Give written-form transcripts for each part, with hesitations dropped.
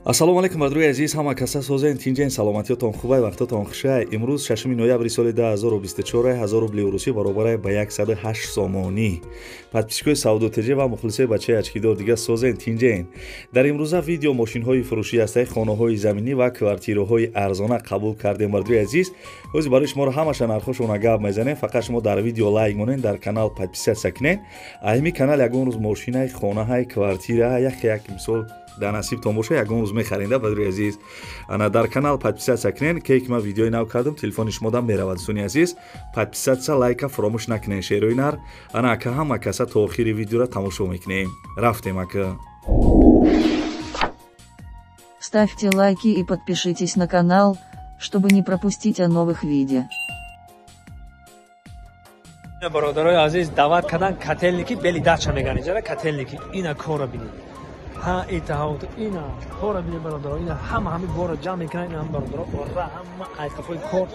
Ассалому алайкум бардорои азиз, ҳама каса созен, тинҷен, саломатиётон хубай, вақтотон хушай. Имрӯз 6 ноябри соли 2024, 1000 рубли русӣ баробарай ба 108 сомонӣ. Подписчикои Савдо ТЖ ва мухлисои бачаи ачкидор дига созен, тинҷен. Дар имрӯза видео мошинҳои фурӯшӣ ҳастаи хонаҳои заминӣ ва квартираҳои арзона қабул кардем бардорои азиз. Ҳозир барои шуморо ҳамаша нархошона гап мезанем, фақат шумо дар видео лайк монед, дар канал подписаться кунед. Ҳамин канал ягон рӯз мошинаи, хонаҳай, квартираҳай, як як мисол дар насибтон боша, ягон рӯз мехаринда бадри азиз. Ана дар канал подписаться кунед, ке ки ман видеои нав кардам, телефони шумо дам меравад. Дӯстони азиз, подписаться, лайка фаромӯш накунед, шерои нар. Ана ака ҳама каса то охири видеоро тамошо мекунем. Рафтем ака. Ставьте лайки и подпишитесь на канал, чтобы не пропустить о новых видео. Бародарои азиз, даъват кардан котельники бели дача меган иҷара котельники. Ина кора бинед. Ҳа, итаҳот, ина кора бинед бародаро, ина ҳама ҳами бора ҷамъ мекунанд, ина ҳам бародаро, ора ҳама айқафои кор.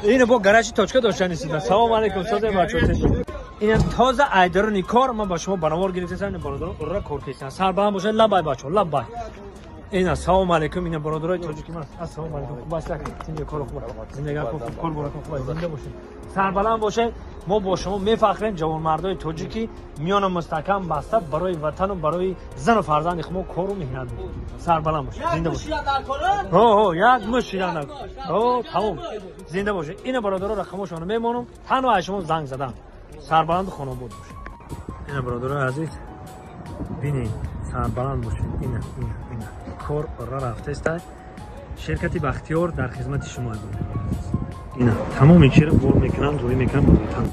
Ина бо гаражи точка доштани сида. Салом алейкум, созе бачо. Ина тоза айдарони кор, ман ба шумо банавор гирифтасам, ина бародаро, ора кор кесан. Сарбаланд бошед, лабай бачо, лабай. Ина салом алейкум, ина бародарои тоҷики ман. Ассалому алейкум. Хуб аст, зинда кор хуб. Зиндагӣ хуб, кор баракат хуб, зинда бошед. Сарбаланд бошед. Мо бо шумо мефахрем, ҷавонмардои тоҷикӣ миёна мустаҳкам баста барои ватану барои зану фарзанди хумо кору меҳнат мекунем. Сарбаланд бошед, зинда бошед. Ҳо, ҳо, як муш шидан накун. Ҳо, тамом. Зинда бошед. Ина бародаро рақамошонро мемонам, танҳо аз шумо занг задам. Сарбаланду хонобод бошед. Ина бародарои азиз, бинед, сарбаланд бошед. Ина, ина, ина. Кор ора рафтаест. Ширкати Бахтиёр дар хизмати шумо аст. Ина тамоми чиро бор мекунанд, рӯй мекунанд ба ватан.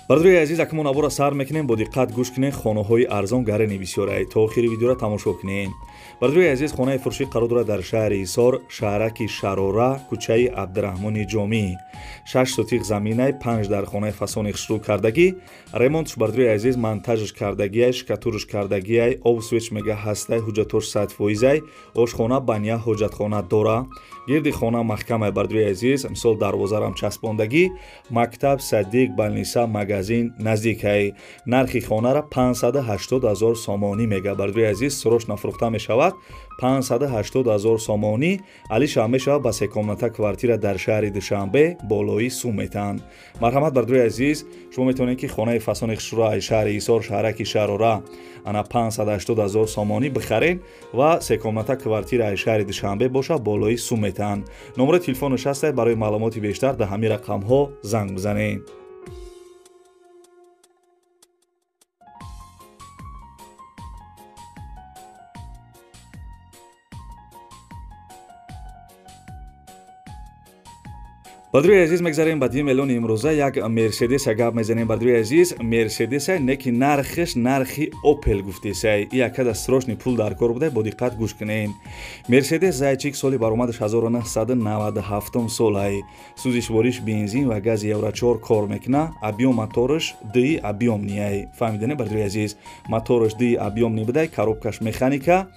Бародарои азиз, акмон навора сар мекунем, бо диққат гӯш кунед, хонаҳои арзон гарани бисёрай. То охири видеоро тамошо кунед. Бародарои азиз, хонаи фурӯшӣ қарор дорад дар шаҳри Ҳисор, шаҳраки Шарора, кӯчаи Абдураҳмони Ҷомӣ. 6 сотиқ заминай, 5 дар хонаи фасони хушрӯ кардагӣ. Ремонтш бародарои азиз, монтажш кардагиай, шкатурш кардагиай, об свеч мега ҳастай, ҳуҷҷатош 100%, ошхона, баня, ҳоҷатхона дора. Гирди хона маҳкамай бародарои азиз, мисол дарвозарам часпондагӣ, мактаб, садик, балниса, магазин наздикай. Нархи хонара 580 000 сомонӣ мега бародарои азиз, срочно фурӯхта мешавад. 580 000 сомонӣ алиша мешавад ба секомната квартира дар шаҳри Душанбе болои сум метаҳанд. Марҳамат бародарои азиз, шумо метавонед ки хонаи фасони хушрӯ аз шаҳри Ҳисор, шаҳраки Шарора ана 580 000 сомонӣ бихаред ва секомната квартира аз шаҳри Душанбе боша болои сум метаҳанд. Номери телефонаш ҳаст, барои маълумоти бештар дар ҳамин рақамҳо занг бизанед. Бародарои азиз, мегзарем ба дим миллиони имрӯза як Мерседес гап мезанем. Бародарои азиз, Мерседес не ки нархаш нархи Опел гуфтесай. Якада срочный пул дар кор буда, бо диққат гӯш кунед. Мерседес Зайчик соли баромадаш 1997 солай. Сӯзишвориш бензин ва гази Евро 4 кор мекуна. Объём мотораш 2 объёмный. Фаҳмидане бародарои азиз? Мотораш 2 объёмный буда, коробкаш механика.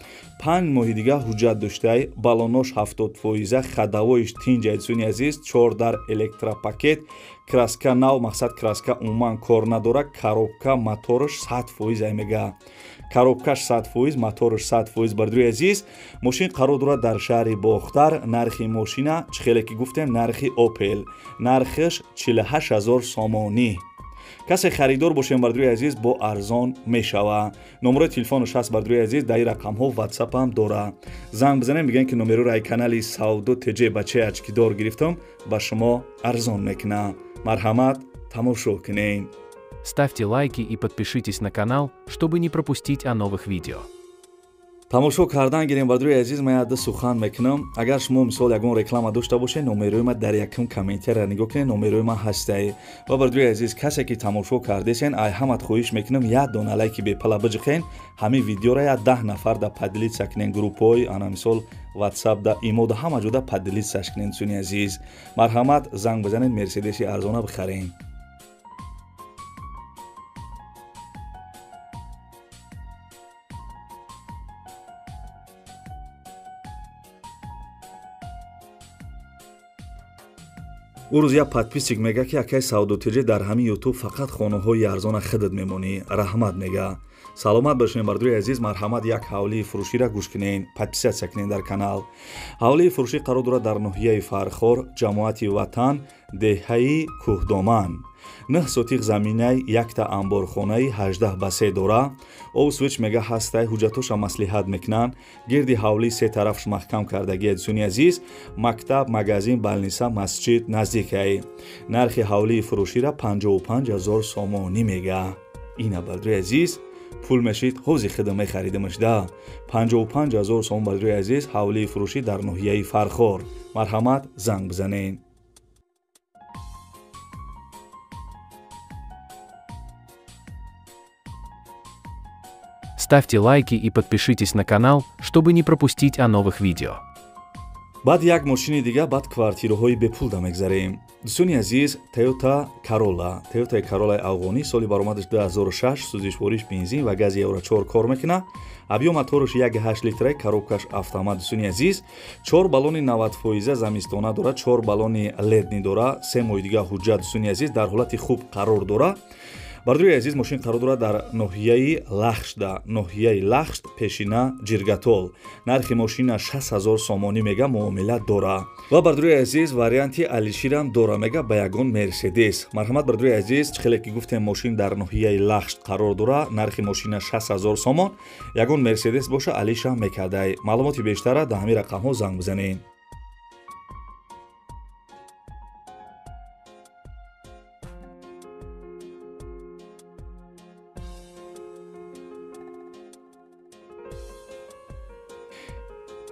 5 моҳи дига ҳуҷҷат доштай, балонош 70%, хадавоиш тинҷай дӯстони азиз, 4 дар электропакет, краска нав, мақсад краска умуман кор надора, коробка мотораш 100% ай мега. Коробкаш 100%, мотораш 100% бародарои азиз. Мошин қарор дорад дар шаҳри Бохтар. Нархи мошина чӣ хеле ки гуфтем, нархи Опел, нархаш 48 000 сомонӣ. Касе харидор бошем бародарои азиз, бо арзон мешава. Номерои телефонаш ҳаст бародарои азиз, дар ин рақамҳо WhatsApp ҳам дора. Занг бизанем, бигӯем ки номероро ай канали Савдо ТЖ бачаи ачкидор гирифтам, ба шумо арзон мекуна. Марҳамат, тамошо кунед. Ставьте лайки и подпишитесь на канал, чтобы не пропустить о новых видео. Тамошо кардан гирем бародарои азиз, ман як сухан мекунам. Агар шумо мисол ягон реклама дошта бошед, номерои ман дар якум комментария нигоҳ кунед, номерои ман ҳастай. Ва бародарои азиз, касе ки тамошо кардесен, ай ҳамат хоҳиш мекунам, як дона лайки бепала биҷиқен, ҳамин видеоро як 10 нафар да поделиться кунен, группҳои ана мисол WhatsApp да имо да ҳама ҷода поделиться кунен. Дӯстони азиз, марҳамат, занг бизанед, Мерседеси арзона бихарен. Ӯ рӯз як подписчик мега, ки акай Савдотиҷи дар ҳамин Ютуб фақат хонаҳои арзона хидат мемонӣ. Раҳмат мега. Саломат бошед, бардори азиз, марҳамат, як ҳавлии фурӯширо гӯш кунед, подписаться кунед дар канал. Ҳавлии фурӯшӣ қарор дорад дар ноҳияи Фархор, ҷамоати Ватан, деҳаи Кӯҳдоман. 9 сотиқ заминай, якта амборхонаи 18 ба 3 дора. Об свич мега ҳастай, ҳуҷҷатоша маслиҳат мекунанд. Гирди ҳавлӣ се тарафш маҳкам кардагӣ, дӯстони азиз. Мактаб, магазин, больница, масҷид наздикай. Нархи ҳавлии фурӯшира 55 ҳазор сомонӣ мега. Ина, бардори азиз, пул мешид, ҳози хида мехаридимаш да. 55 ҳазор сомон, бардори азиз, ҳавлии фурӯшӣ дар ноҳияи Фархор. Марҳамат, занг бизанед. Ставьте лайки и подпишитесь на канал, чтобы не пропустить о новых видео. Баъд як мошини дига, баъд квартираҳои бепул да мегзарем. Дӯстони азиз, Тойота Карола, Тойотаи Каролаи афғонӣ, соли баромадаш 2006, сӯзишвориш бензин ва гази Евро 4 кор мекунад. Объём мотораш 1,8 литра, коробкаш автомат. Дӯстони азиз, чор баллони 90 фоиза замистона дорад, чор баллони летний дора, 3 моҳи дига ҳуҷҷат. Дӯстони азиз, дар ҳолати хуб қарор дорад. Бардори азиз, мошин қарор дорад дар ноҳияи Лахшда, ноҳияи Лахшт, пешина Ҷиргатол. Нархи мошина 6 ҳазор сомонӣ мега, муомила дора. Ва, бардори азиз, варианти алиширам дора мега ба ягон Мерседес. Марҳамат, бардори азиз, чӣ хеле ки гуфтем, мошин дар ноҳияи Лахшт қарор дора, нархи мошина 6 ҳазор сомон, ягон Мерседес боша, алишам мекардай. Маълумоти бештара дар ҳамин рақамҳо занг бизанед.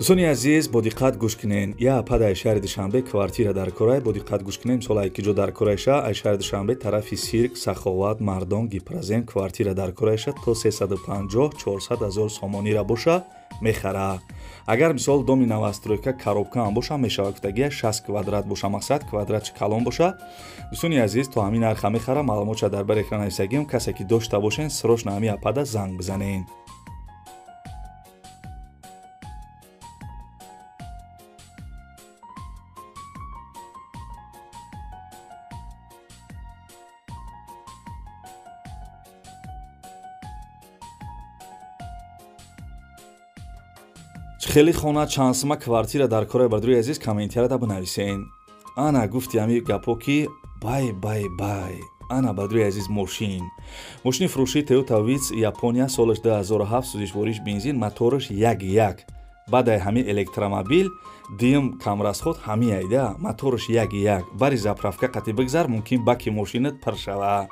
Дӯстони азиз, бо диққат гӯш кунед. Я апа дар шаҳри Душанбе квартира дар корай, бо диққат гӯш кунед. Мисол, ай ки ҷо дар корайша? Ай шаҳри Душанбе, тарафи Сирк, Саховат, Мардон, Гипрозем квартира дар корайша, то 350 400 ҳазор сомонира боша, мехара. Агар, мисол, доми новостройка, коробкаам боша, мешава гуфтагия, 60 квадрат боша, мақсад, квадратчи калон боша. Дӯстони азиз, то ҳамин нарха мехара. Маълумотша дар бар экран нависагиам. Касе ки дошта бошен, срочно ҳамин апада занг бизанед. Хеле хона, чандсума квартира дар кораи, бардори азиз, комментарияда бинависен. Ана, гуфти ҳами гапо ки бай, бай, бай. Ана, бардори азиз, мошин, мошини фурӯшии Toyota Vitz, Япония, солаш 2007, сӯзишвориш бензин, мотораш 1,1. Баъдаи ҳами электромобил диюм камрасход ҳами айда. Мотораш 1,1, бари заправка қати бигзар, мумкин баки мошинат пир шава.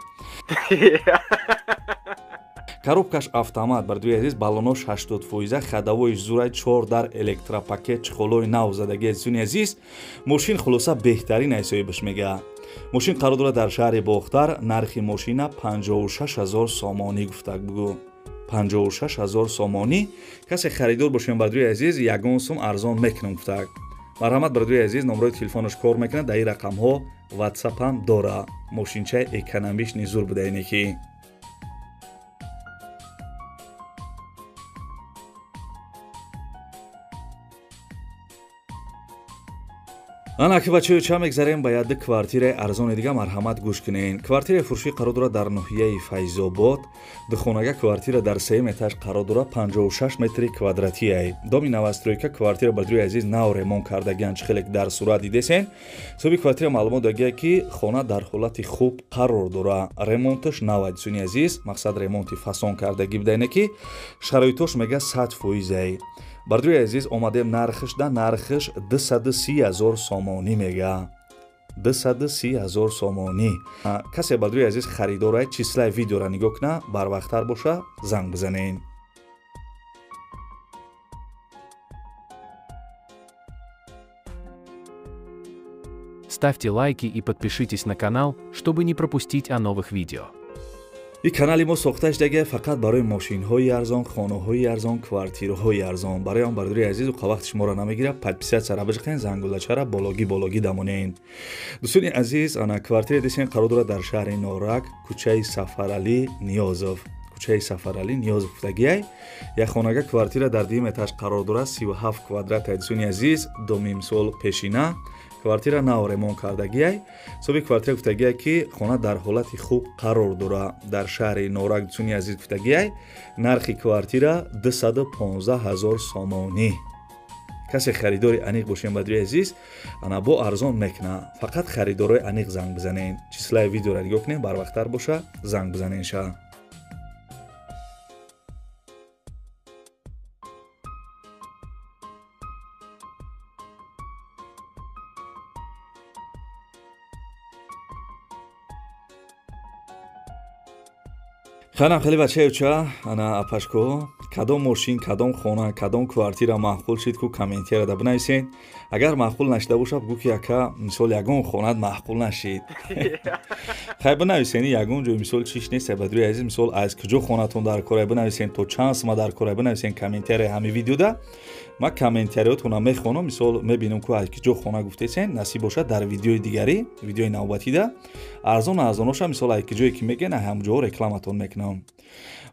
Коробкаш автомат, бардори азиз, баллонош 80 фоиза, ходовоиш зурай, чор дар, электропакет, чехолои нав задаги. Азизони азиз, мошин хулоса беҳтарин ҳисобиш мега. Мошин қарор дорад дар шаҳри Бохтар. Нархи мошина 56 ҳазор сомонӣ гуфтак, бугӯ, 56 ҳазор сомонӣ. Касе харидор бошем, бардори азиз, ягон сум арзон мекунам гуфтак. Марҳамат, бардори азиз, номрои телефонаш кор мекунад, дар ин рақамҳо ватсапам дора. Мошинчаи экономичный зур буда ине ки. Ана ки, бачаё, ча мегзарем ба яди квартираи арзони дига. Марҳамат, гӯш кунед. Квартираи фурӯшӣ қарор дорад дар ноҳияи Файзобод. Духонага квартира дар сеюм этаж қарор дорад, 56 метри квадратиай. Доми новостройка, квартира, бардори азиз, нав ремонт кардагиан, чӣ хеле дар сурат дидесен. Соҳиби квартира маълумот дагия, ки хона дар ҳолати хуб қарор дорад, ремонташ нав. Дӯстони азиз, мақсад, ремонти фасон кардагӣ будаине ки шароитош мега 100 фоизай. Бардори азиз, омадем нархиш да, нархиш 230 ҳазор сомонӣ мега, 230 ҳазор сомонӣ. Касе, бардори азиз, харидорай, числаи видеора нигоҳ куна, барвақттар боша, занг бизанед. Ставьте лайки и подпишитесь на канал, чтобы не пропустить о новых видео. Ин канали мо сохта шудага фақат барои мошинҳои арзон, хонаҳои арзон, квартираҳои арзон. Барои он, бардори азизу, вақти шуморо намегирад, подписаться биҷиқен, зангулачара бологӣ бологӣ дамонен. Дӯстони азиз, ана квартира десен, қарор дорад дар шаҳри Норак, кӯчаи Сафаралӣ Ниёзов, кӯчаи Сафаралӣ Ниёзов гуфтагиай. Як хонага квартира дар дуюм этаж қарор дорад, 37 квадрат. Дӯстони азиз, доми, мисол, пешина. Квартира нав ремонт кардагиай. Соҳиби квартира гуфтагиай, ки хона дар ҳолати хуб қарор дора, дар шаҳри Норак. Дӯстони азиз, гуфтагиай, нархи квартира 215 ҳазор сомонӣ. Касе харидори аниқ бошем, бадри азиз, ана бо арзон мекуна. Фақат харидорои аниқ занг бизанен. Числаи видеоро нигоҳ кунем, барвақттар боша, занг бизанен ша. Ханам хеле бачаюча, ана апашко, кадом мошин, кадом хона, кадом квартира маъқул шид, ку комментарияда бинависен. Агар маъқул нашида боша, бугӯ, ки ака, мисол, ягон хонат маъқул нашид. Хай, бинависени, ягон ҷой, мисол, чиш нест, бадруи азиз. Мисол, аз куҷо хонатон дар кора, бинависен, то чанд сума дар кора, бинависен комментария ҳами видеода. Ман комментариётона мехонам, мисол, мебинам, ку аз куҷо хона гуфтесен. Насиб бошад, дар видеои дигарӣ, видеои навбатида, арзон арзоноша, мисол, аз куҷое ки мегӯен, ҳамҷоҳо рекламатон мекунам.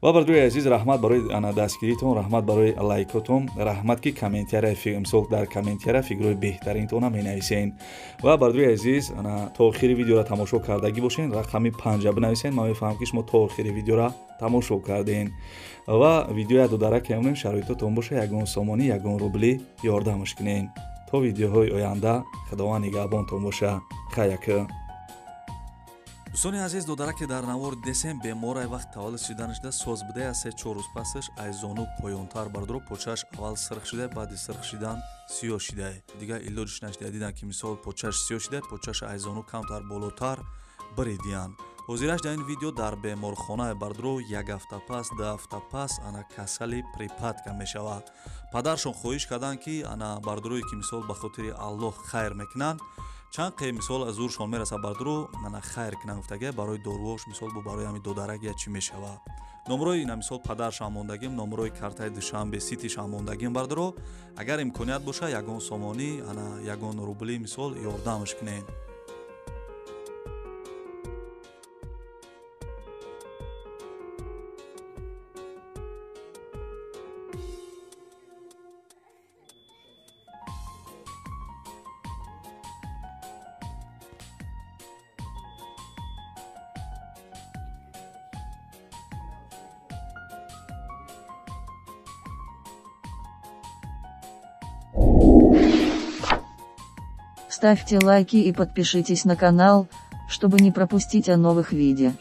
Ва бардои азиз, раҳмат барои ана дастгиритон, раҳмат барои лайкотон, раҳмат, ки комментария, мисол, дар комментария фикрҳои беҳтаринтона менависен. Ва бардои азиз, ана то охири видеоро тамошо кардагӣ бошен, рақами панҷа бинависен. Ман мефаҳмам, ки шумо то охири видеоро тамошо кардем. Ва видеоя додарак мемонем, шароитотон боша, ягон сомонӣ, ягон рубли ёрдамаш кунен. То видеоҳои оянда Худованд нигаҳбонтон боша. Хаяка. Дӯстони азиз, додараке дар навор десем, беморай. Вақт таваллуд шиданашда соз буде. Аз 3-4 рӯз пасаш аз зону поёнтар, бардоро, почааш аввал сирх шуда, баъди сирх шидан сиёҳ шидай. Дигар илоҷиш нашида. Дидан, ки мисол почааш сиёҳ шида, почааш аз зону камтар болотар биридиянд. Ҳозираш дар ин видео дар беморхона, бардоро, як ҳафта пас, 2 ҳафта пас ана касали припадка мешавад. Падаршон хоҳиш карданд, ки ана бардорое, ки мисол ба хотири Аллоҳ хайр мекунанд, чанд қе мисол зуршон мераса, бардоро, ана хайр кунанд, гуфтага, барои доруош, мисол, бо барои ҳами додарак я чӣ мешавад. Номрои ина, мисол, падаршам мондагим, номрои картаи Душанбе Ситишам мондагим. Бардоро, агар имконият боша, ягон сомонӣ, ана ягон рубли, мисол, ёрдамаш кунед. Ставьте лайки и подпишитесь на канал, чтобы не пропустить о новых видео.